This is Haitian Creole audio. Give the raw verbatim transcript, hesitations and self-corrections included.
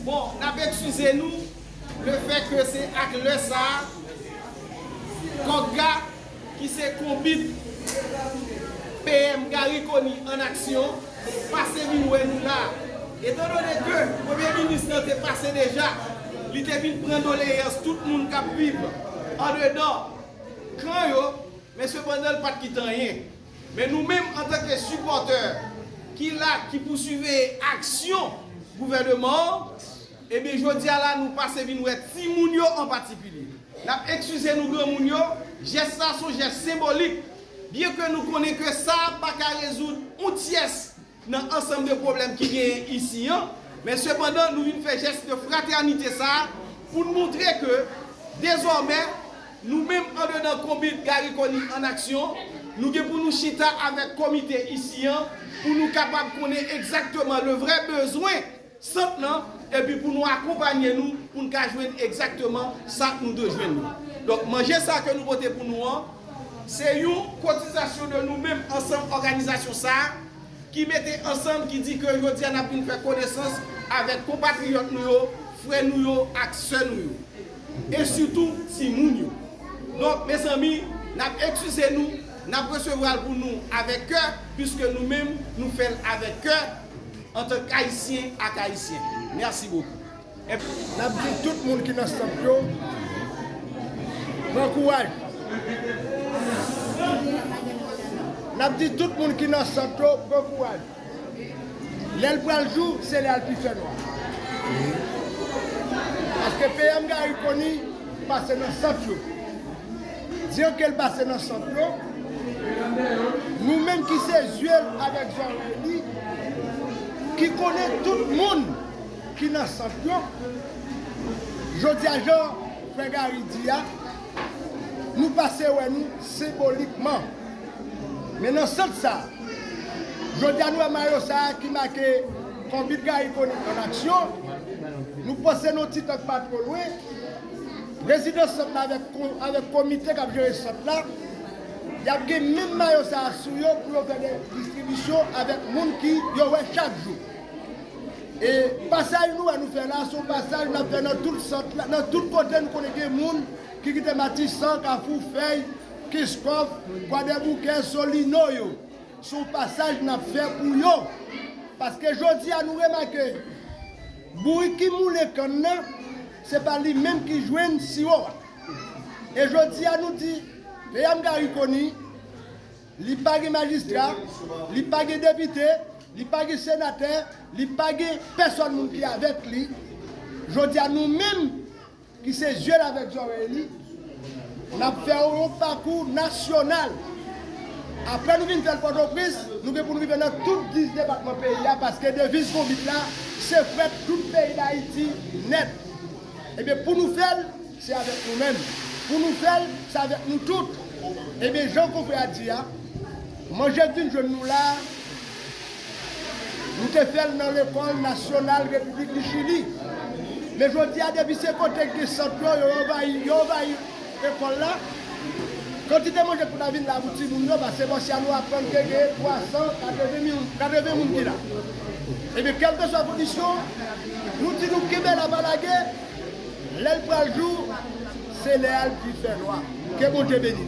Bon, n ap eskize nou lefètke se ak lè sa a, Kòga ki se konbit P M Garry Conille an aksyon pase vin wè nou la. Etandone ke Premye Minis lan te pase deja, li te vin pran doleyans tout moun k ap viv andedan kan yo, men sepandan l pa t kite anyen. Men nou menm, antanke sipòtè ki la, ki pou siveye aksyon gouvèneman an, ebyen, jodi a la, nou pase vin wè timoun yo an patikilye. N ap eskize nou granmoun yo, jès sa se yon jès senbolik. Byenke nou konnen ke sa pa ka rezoud yon tyès nan ansanm de pwoblèm ki genyen isi an, men sepandan, nou vin fè jès de fratènite sa a pou n montre ke, dezòmè, nou menm andedan konbit Garry Conille an aksyon, nou gen pou nou chita avèk komite isi an pou nou kapab konnen egzakteman le vrè bezwen sant lan, epi pou nou akonpaye nou, pou n ka jwenn egzakteman sa k nou dwe jwenn nou. Donk, manje sa ke nou pote pou nou an, se yon kotizasyon de nou menm ansanm òganizasyon sa a, ki mete ansanm, ki di ke jodi a n ap vin fè konesans avèk konpatriyòt nou yo, frè nou yo ak sè nou yo, e sitou timoun yo. Donk, mezanmi, n ap eskize nou, n ap resevwa l pou nou avèk kè, piske nou menm, nou fè l avèk kè, antank Ayisyen ak Ayisyen. Mèsi bokou. N ap di tout moun ki nan sant yo, pran kouraj. N ap di tout moun ki nan sant yo, pran kouraj. Lè l pral jou, se lè a l pi fè nwa. Paske P M Garry Conille pase nan sant yo. Di an ke l pase nan sant yo, nou menm ki se zye l avèk zòrèy li, ki konnen tout moun ki nan sant yo, jodi a, jan frè Garry di a, nou pase wè nou senbolikman. Men nan sant sa a, jodi a, nou wè mayo sa a ki make Konbit Garry Conille an aksyon. Nou panse nan yon ti tan k pa twò lwen, prezidan sant la avèk, avèk komite k ap jere sant la, y ap gen menm mayo sa a sou yo pou yo fè de distribisyon avèk moun ki yo wè chak jou. E pasaj nou wè nou fè la, se yon pasaj n ap fè nan tout sant la, nan tout kote nou konnen gen moun ki kite Matisan, Kafou, Fèy, Kenskòf, Kwadèboukè, Solino yo. Se yon pasaj n ap fè pou yo. Paske jodi a nou remake, bourik ki moulen kann nan, se pa li menm ki jwenn siwo a. E jodi a nou di, P M Garry Conille, li pa gen majistra, li pa gen depite, li pa gen senatè, li pa gen pèsòn moun ki avèk li. Jodi a nou menm, ki se zye l avèk zòrèy li, n ap fè yon pakou nasyonal. Apre nou vin fè l Pòtoprens, nou gen pou n rive nan tout dis depatman peyi a, paske deviz Konbit la, se frèt tout peyi Dayiti nèt. Ebyen, pou nou fè l, se avèk nou menm. Pou nou fè l, se avèk nou tout. Ebyen, jan konfrè a di a, manje k vin jwenn nou la a, nou te fè l nan Lekòl Nasyonal Repiblik di Chili. Men jodi a, depi se kote k gen sant yo, yo anvayi, yo anvayi lekòl la. Kantite manje k pou ta vin la pou timoun yo, paske bò sa a nou aprann ke gen twa san katreven moun ki la. Ebyen, kèlkeswa kondisyon, nou di nou kenbe la pa lage, lè l pral jou, se lè a l pi fè nwa. Ke Bondye beni.